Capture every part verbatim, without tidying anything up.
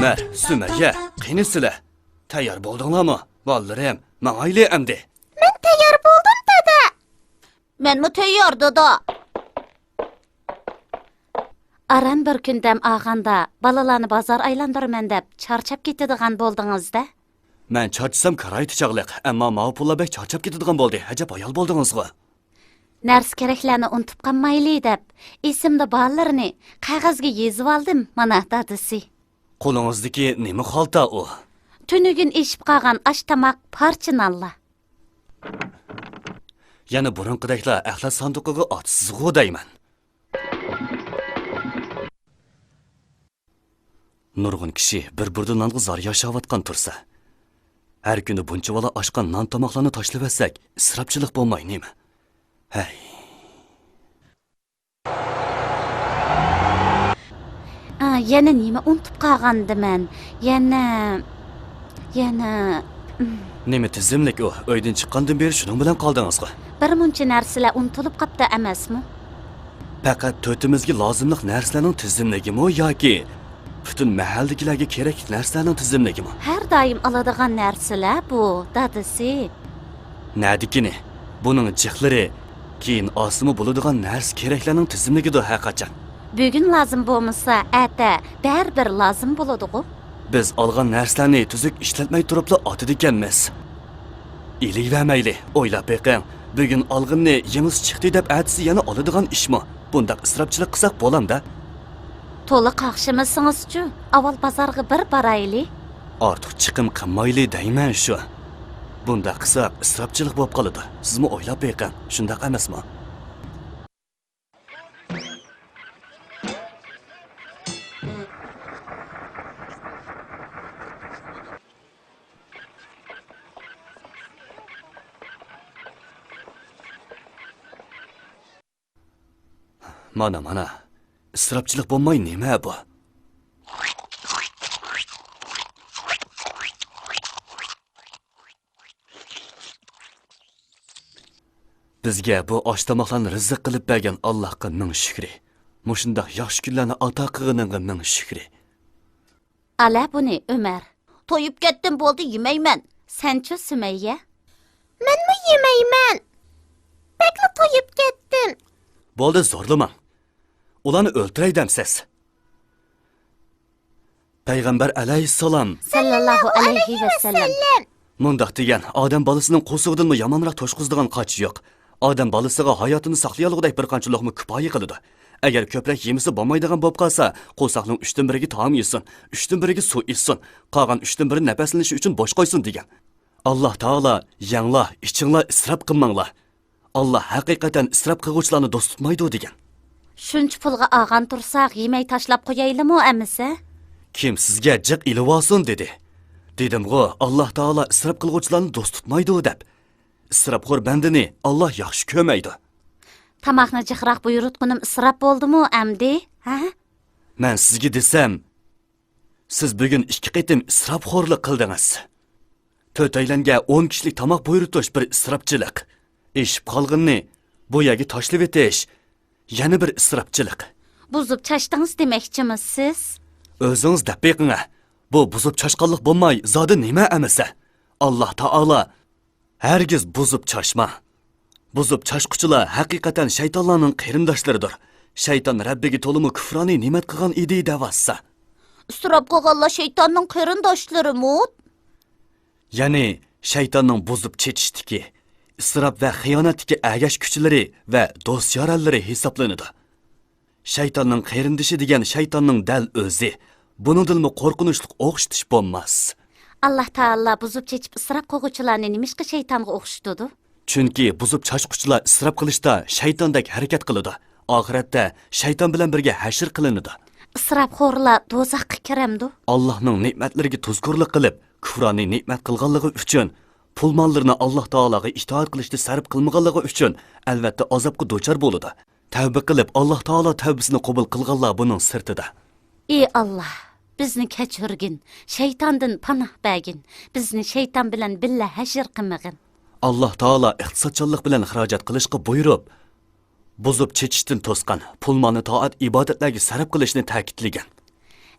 ئۆمەر، سۈمەييە، قېنى سىلەر؟ تەييار بولدۇڭلارمۇ؟ بالىلىرىم، ماڭايلى ئەمدى. مەن تەييار بولدۇم، دادا. مەنمۇ تەييار، دادا. ئاران بىر كۈن دەم ئالغاندا، بالىلارنى بازار ئايلاندۇرىمەن دەپ چارچاپ كېتىدىغان بولدىڭىز-دە. مەن چارچىسام كارايتى چاغلىق، ئەمما ماۋۇ پۇللار بەك چارچاپ كېتىدىغان بولدى. ئەجەب ھايال بولدىڭىزغۇ. نەرسە-كېرەكلەرنى ئۇنتۇپ قالمايلى دەپ، ئېسىمدە بارلىرىنى قەغەزگە يېزىۋالدىم، مانا، دادىسى. قولىڭىزدىكى نېمە خالتا ئۇ؟ تۈنۈگۈن ئېشىپ قالغان ئاش-تاماق، پارچە نانلار. يەنە بۇرۇنقىدەكلا ئەخلەت ساندۇقىغا ئاتىسىزغۇ دەيمەن. نۇرغۇن كىشى بىر بۇردا نانغا زار ياشاۋاتقان تۇرسا، ھەر كۈنى بۇنچىۋالا ئاشقان نان-تاماقلارنى تاشلىۋەتسەك، ئىسراپچىلىق بولماي نېمە؟ ھەي. ئا، يەنە نېمە ئۇنتۇپ قالغانىدىمەن؟ يەنە، يەنە، ئىم. نېمە تىزىملىك ئۇ؟ ئۆيدىن چىققاندىن بېرى شۇنىڭ بىلەن قالدىڭىزغۇ؟ بىر مۇنچە نەرسىلەر ئۇنتۇلۇپ قاپتۇ ئەمەسمۇ؟ پەقەت تۆتىمىزگە لازىملىق نەرسىلەرنىڭ تىزىملىكىمۇ ياكى پۈتۈن مەھەللىدىكىلەرگە كېرەكلىك نەرسىلەرنىڭ تىزىملىكىمۇ؟ ھەر دائىم ئالىدىغان نەرسىلەر بۇ، دادىسى. نەدىكىنى؟ بۇنىڭ جىقلىرى كېيىن ئالسىمۇ بولىدىغان نەرسە-كېرەكلەرنىڭ تىزىملىكىدۇر ھەرقاچان. بۈگۈن لازىم بولمىسا، ئەتە بەرىبىر لازىم بولىدىغۇ. بىز ئالغان نەرسىلەرنى تۈزۈك ئىشلەتمەي تۇرۇپلا ئاتىدىكەنمىز. ئېلىۋەرمەيلى، ئويلاپ بېقىڭ، بۈگۈن ئالغىنىنى يېڭىسى چىقتى دەپ ئەتىسى يەنە ئالىدىغان ئىشمۇ؟ بۇنداق ئىسراپچىلىق قىلساق بولامدا؟ تولا قاقشىمىسىڭىزچۇ، ئاۋۋال بازارغا بىر بارايلى. ئارتۇق چىقىم قىلمايلى دەيمەن شۇ. بۇنداق قىلساق ئىسراپچىلىق بولۇپ قالىدۇ. سىزمۇ ئويلاپ بېقىڭ، شۇنداق ئەمەسمۇ؟ مانا، مانا، ئىسراپچىلىق بولماي نېمە بۇ؟ بىزگە بۇ ئاش-تاماقلارنى رىزىق قىلىپ بەرگەن ئاللاھقا مىڭ شۈكرى. مۇشۇنداق ياخشى كۈنلەرنى ئاتا قىلغىنىڭغا مىڭ شۈكرى. ئالە بۇنى، ئۆمەر. تويۇپ كەتتىم، بولدى، يېمەيمەن. سەنچۇ، سۈمەييە؟ مەنمۇ يېمەيمەن. بەكلا تويۇپ كەتتىم. بولدى، زورلىماڭ. ئۇلارنى ئۆلتۈرەي دەمسىز؟ پەيغەمبەر ئەلەيھىسسالام سەللەللاھۇ ئەلەيھى ۋەسەللەم مۇنداق دېگەن، ئادەم بالىسىنىڭ قورسىقىدىنمۇ يامانراق توشقۇزىدىغان قاچا يوق. ئادەم بالىسىغا ھاياتىنى ساقلىيالىغۇدەك بىر قانچە لوقما كۇپايە قىلىدۇ. ئەگەر كۆپرەك يېمىسە بولمايدىغان بولۇپ قالسا، قورساقنىڭ ئۈچتىن بىرىگە تائام يېسۇن، ئۈچتىن بىرىگە سۇ ئىچسۇن، قالغان ئۈچتىن بىرىنى نەپەسلىنىشى ئۈچۈن بوش قويسۇن دېگەن. ئاللاھ تائالا، يەڭلار، ئىچىڭلار، ئىسراپ قىلماڭلار. ئاللاھ ھەقىقەتەن ئىسراپ قىلغۇچىلارنى دوست تۇتمايدۇ دېگەن. شۇنچە پۇلغا ئالغان تۇرساق، يېمەي تاشلاپ قويايلىمۇ ئەمىسە؟ كىم سىزگە جىق ئېلىۋالسۇن دېدى؟ دېدىمغۇ، ئاللاھ تائالا ئىسراپ قىلغۇچىلارنى دوست تۇتمايدۇ دەپ. ئىسراپخور بەندىنى ئاللاھ ياخشى كۆرمەيدۇ. تاماقنى جىقراق بۇيرۇتقىنىم ئىسراپ بولدىمۇ ئەمدى؟ ھە؟ مەن سىزگە دېسەم، سىز بۈگۈن ئىككى قېتىم ئىسراپخورلۇق قىلدىڭىز. تۆتەيلەنگە ئون كىشىلىك تاماق بۇيرۇتۇش بىر ئىسراپچىلىق. ئېشىپ قالغىنىنى بۇ يەرگە تاشلىۋېتىش يەنە بىر ئىسراپچىلىق. بۇزۇپ چاچتىڭىز دېمەكچىمۇ سىز؟ ئۆزىڭىز دەپ بېقىڭە، بۇ بۇزۇپ چاچقانلىق بولماي زادى نېمە ئەمىسە؟ ئاللاھ تائالا ھەرگىز بۇزۇپ چاچما. بۇزۇپ چاچقۇچىلار ھەقىقەتەن شەيتانلارنىڭ قېرىنداشلىرىدۇر. شەيتان رەببىگە تولىمۇ كۇفرانىي نېمەت قىلغان ئىدى دەۋاتسا. ئىسراپ قىلغانلار شەيتاننىڭ قېرىنداشلىرىمۇ؟ يەنى شەيتاننىڭ بۇزۇپ چېچىشتىكى، ئىسراپ ۋە خىيانەتتىكى ئەگەشكۈچىلىرى ۋە دوست-يارەنلىرى ھېسابلىنىدۇ. شەيتاننىڭ قېرىندىشى دېگەن شەيتاننىڭ دەل ئۆزى. بۇنىڭدىنمۇ قورقۇنچلۇق ئوخشىتىش بولماس. ئاللاھ تائالا بۇزۇپ چېچىپ ئىسراپ قىلغۇچىلارنى نېمىشقا شەيتانغا ئوخشىتىدۇ؟ چۈنكى بۇزۇپ چاچقۇچىلار ئىسراپ قىلىشتا شەيتاندەك ھەرىكەت قىلىدۇ. ئاخىرەتتە شەيتان بىلەن بىرگە ھەشر قىلىنىدۇ. ئىسراپخورلار دوزاخقا كىرەمدۇ؟ ئاللاھنىڭ نېمەتلىرىگە تۇزكورلۇق قىلىپ، كۇفرانىي نېمەت قىلغانلىقى ئۈچۈن، پۇل-ماللىرىنى ئاللاھ تائالاغا ئىتائەت قىلىشتا سەرپ قىلمىغانلىقى ئۈچۈن، ئەلۋەتتە، ئازابقا دۇچار بولىدۇ. تەۋبە قىلىپ، ئاللاھ تائالا تەۋبىسىنى قوبۇل قىلغانلار بۇنىڭ سىرتىدا. ئى ئاللاھ، بىزنى كەچۈرگىن، شەيتاندىن پاناھ بەرگىن، بىزنى شەيتان بىلەن بىللە ھەشر قىلمىغىن. ئاللاھ تائالا ئىقتىسادچانلىق بىلەن خىراجەت قىلىشقا بۇيرۇپ، بۇزۇپ چېچىشتىن توسقان، پۇل-مالنى تائەت-ئىبادەتلەرگە سەرپ قىلىشنى تەكىتلىگەن.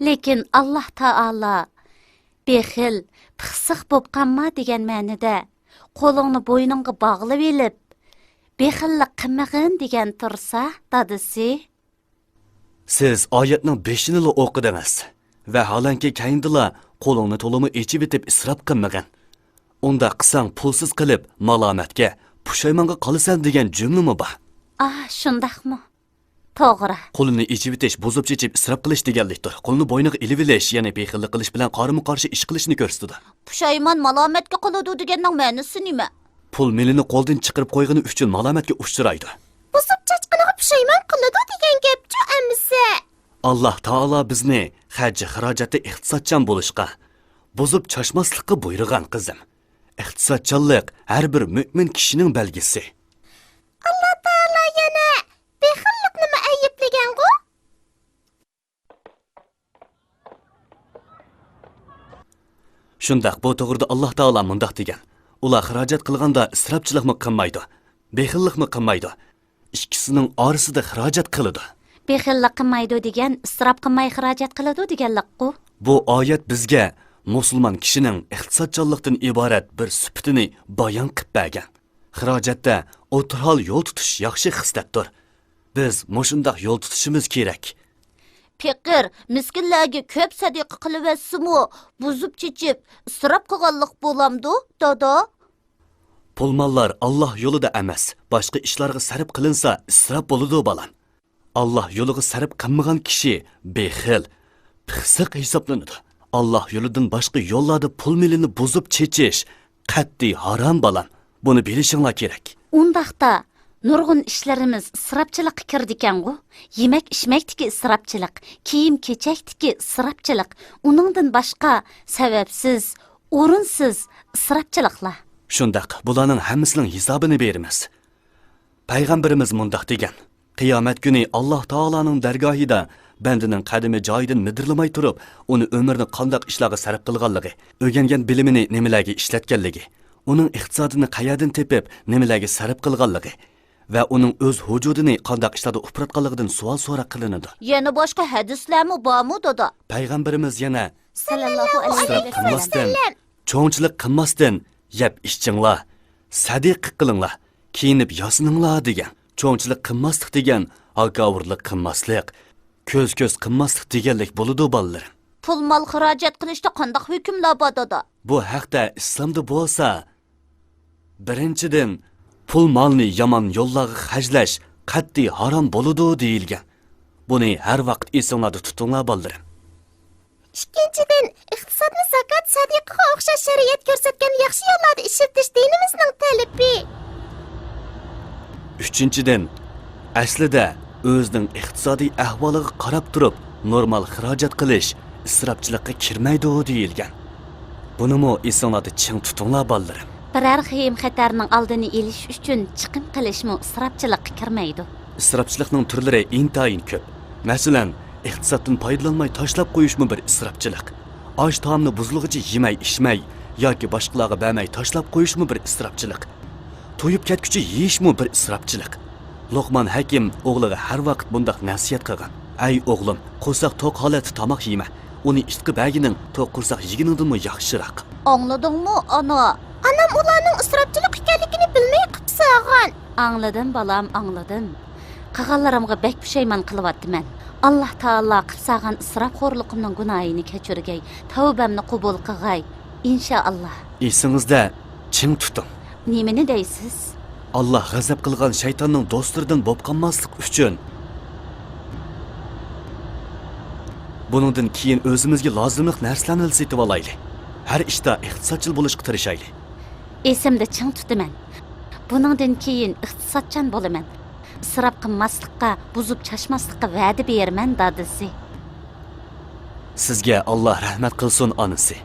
لېكىن ئاللاھ تائالا «بېخىل، پىخسىق بوپ قالما» دېگەن مەنىدە، «قولۇڭنى بوينۇڭغا باغلىۋېلىپ، بېخىللىق قىلمىغىن» دېگەن تۇرسا، دادىسى. سىز ئايەتنىڭ بېشىنىلا ئوقۇدىڭىز. ۋەھالەنكى، كەينىدىلا «قولۇڭنى تولىمۇ ئېچىۋېتىپ، ئىسراپ قىلمىغىن. ئۇنداق قىلساڭ، پۇلسىز قېلىپ، مالامەتكە، پۇشايمانغا قالىسەن» دېگەن جۈملىمۇ بار. ئا، شۇنداقمۇ؟ توغرا. قولىنى ئېچىۋېتىش بۇزۇپ چېچىپ ئىسراپ قىلىش دېگەنلىكتۇر. قولنى بوينىغا ئېلىۋېلىش، يەنى بېخىللىق قىلىش بىلەن قارىمۇ قارشى ئىش قىلىشنى كۆرسىتىدۇ. پۇشايمان مالامەتكە قالىدۇ دېگەننىڭ مەنىسى نېمە؟ پۇل مېلىنى قولدىن چىقىرىپ قويغىنى ئۈچۈن مالامەتكە ئۇچرايدۇ. بۇزۇپ چاچقىنىغا پۇشايمان قىلىدۇ دېگەن گەپچۇ ئەمىسە. ئاللاھ تائالا بىزنى خەرج-خىراجەتتە ئىقتىسادچان بولۇشقا، بۇزۇپ چاچماسلىققا بۇيرۇغان، قىزىم. ئىقتىسادچانلىق ھەر بىر مۆمىن كىشىنىڭ بەلگىسى. ئاللاھ تائالا يەنە بېخىللىقنىمۇ ئەيىبلىگەنغۇ؟ شۇنداق، بۇ توغرىدا ئاللاھ تائالا مۇنداق دېگەن: «ئۇلار خىراجەت قىلغاندا ئىسراپچىلىقمۇ قىلمايدۇ، بېخىللىقمۇ قىلمايدۇ. ئىككىسىنىڭ ئارىسىدا خىراجەت قىلىدۇ.» بېخىللىق قىلمايدۇ دېگەن ئىسراپ قىلماي خىراجەت قىلىدۇ دېگەنلىكقۇ؟ بۇ ئايەت بىزگە مۇسۇلمان كىشىنىڭ ئىقتىسادچانلىقتىن ئىبارەت بىر سۈپىتىنى بايان قىلىپ بەرگەن. خىراجەتتە ئوتتۇرا ھال يول تۇتۇش ياخشى خىسلەتتۇر. بىز مۇشۇنداق يول تۇتۇشىمىز كېرەك. پېقىر، مىسكىنلەرگە كۆپ سەدىقە قىلىۋەتسىمۇ، بۇزۇپ چېچىپ، ئىسراپ قىلغانلىق بولامدۇ، دادا؟ پۇل-ماللار ئاللاھ يولىدا ئەمەس، باشقا ئىشلارغا سەرپ قىلىنسا، ئىسراپ بولىدۇ، بالام. ئاللاھ يولىغا سەرپ قىلمىغان كىشى بېخىل، پىخسىق ھېسابلىنىدۇ. ئاللاھ يولىدىن باشقا يوللاردا پۇل-مېلىنى بۇزۇپ چېچىش قەتئىي ھارام، بالام. بۇنى بىلىشىڭلار كېرەك. ئۇنداقتا، نۇرغۇن ئىشلىرىمىز ئىسراپچىلىققا كىرىدىكەنغۇ؟ يېمەك-ئىچمەكتىكى ئىسراپچىلىق، كىيىم-كېچەكتىكى ئىسراپچىلىق، ئۇنىڭدىن باشقا سەۋەبسىز، ئورۇنسىز ئىسراپچىلىقلار. شۇنداق، بۇلارنىڭ ھەممىسىنىڭ ھېسابىنى بېرىمىز. پەيغەمبىرىمىز مۇنداق دېگەن: «قىيامەت كۈنى ئاللاھ تائالانىڭ دەرگاھىدا بەندىنىڭ قەدىمى جايىدىن مىدىرلىماي تۇرۇپ، ئۇنى ئۆمرىنى قانداق ئىشلارغا سەرپ قىلغانلىقى، ئۆگەنگەن بىلىمىنى نېمىلەرگە ئىشلەتكەنلىكى، ئۇنىڭ ئىقتىسادىنى قەيەردىن تېپىپ، نېمىلەرگە سەرپ قىلغانلىقى ۋە ئۇنىڭ ئۆز ۋۇجۇدىنى قانداق ئىشلاردا ئۇپراتقانلىقىدىن سوئال-سوراق قىلىنىدۇ.» يەنە باشقا ھەدىسلەرمۇ بارمۇ، دادا؟ پەيغەمبىرىمىز يەنە سەللەللاھۇ ئەلەيھى ئىسراپ قىلماستىن، چوڭچىلىق قىلماستىن، يەپ ئىچىڭلار، سەدىقە قىلىڭلار، كىيىنىپ ياسىنىڭلار دېگەن. چوڭچىلىق قىلماسلىق دېگەن ھاكاۋۇرلۇق قىلماسلىق، كۆز-كۆز قىلماسلىق دېگەنلىك بولىدۇ، بالىلىرىم. پۇل-مال خىراجەت قىلىشتا قانداق ھۆكۈملەر بار، دادا؟ بۇ ھەقتە ئىسلامدا بولسا، بىرىنچىدىن، پۇل-مالنى يامان يوللارغا خەجلەش قەتئىي ھارام بولىدۇ دېيىلگەن. بۇنى ھەر ۋاقىت ئېسىڭلاردا تۇتۇڭلار، بالىلىرىم. ئىككىنچىدىن، ئىقتىسادنى زاكات، سەدىقىگە ئوخشاش شەرىئەت كۆرسەتكەن ياخشى يوللاردا ئىشلىتىش دىنىمىزنىڭ تەلىپى. ئۈچىنچىدىن، ئەسلىدە ئۆزىنىڭ ئىقتىسادىي ئەھۋالىغا قاراپ تۇرۇپ نورمال خىراجەت قىلىش ئىسراپچىلىققا كىرمەيدۇ دېيىلگەن. بۇنىمۇ ئېسىڭلاردا چىڭ تۇتۇڭلار، بالىلىرىم. بىرەر خېيىم-خەتەرنىڭ ئالدىنى ئېلىش ئۈچۈن چىقىم قىلىشمۇ ئىسراپچىلىققا كىرمەيدۇ. ئىسراپچىلىقنىڭ تۈرلىرى ئىنتايىن كۆپ. مەسىلەن، ئىقتىسادتىن پايدىلانماي تاشلاپ قويۇشمۇ بىر ئىسراپچىلىق. ئاش-تائامنى بۇزۇلغۇچە يېمەي-ئىچمەي ياكى باشقىلارغا بەرمەي تاشلاپ قويۇشمۇ بىر ئىسراپچىلىق. تويۇپ كەتكۈچە يېيىشمۇ بىر ئىسراپچىلىق. لوقمان ھەكىم ئوغلىغا ھەر ۋاقىت مۇنداق نەسىھەت قىلغان: «ئەي ئوغلۇم، قورساق توق ھالەتتە تاماق يېمە. ئۇنى ئىتقا بەرگىنىڭ توق قورساق يېگىنىڭدىنمۇ ياخشىراق.» ئاڭلىدىڭمۇ، ئانا؟ ئانام ئۇلارنىڭ ئىسراپچىلىق ئىكەنلىكىنى بىلمەي قىپسالغان. ئاڭلىدىم، بالام، ئاڭلىدىم. قىلغانلىرىمغا بەك پۇشايمان قىلىۋاتىمەن. ئاللاھ تائالا قىپسالغان ئىسراپخورلۇقۇمنىڭ گۇناھىنى كەچۈرگەي، تەۋبەمنى قوبۇل قىلغاي، ئىنشائاللاھ. ئېسىڭىزدە چىڭ تۇتۇڭ. نېمىنى دەيسىز؟ ئاللاھ غەزەپ قىلغان شەيتاننىڭ دوستلىرىدىن بولۇپ قالماسلىق ئۈچۈن، بۇنىڭدىن كېيىن ئۆزىمىزگە لازىملىق نەرسىلەرنىلا سېتىۋالايلى. ھەر ئىشتا ئىقتىسادچىل بولۇشقا تىرىشايلى. ئېسىمدە چىڭ تۇتىمەن. بۇنىڭدىن كېيىن ئىقتىسادچان بولىمەن. ئىسراپ قىلماسلىققا، بۇزۇپ چاچماسلىققا ۋەدە بېرىمەن، دادىسى. سىزگە ئاللاھ رەھمەت قىلسۇن، ئانىسى.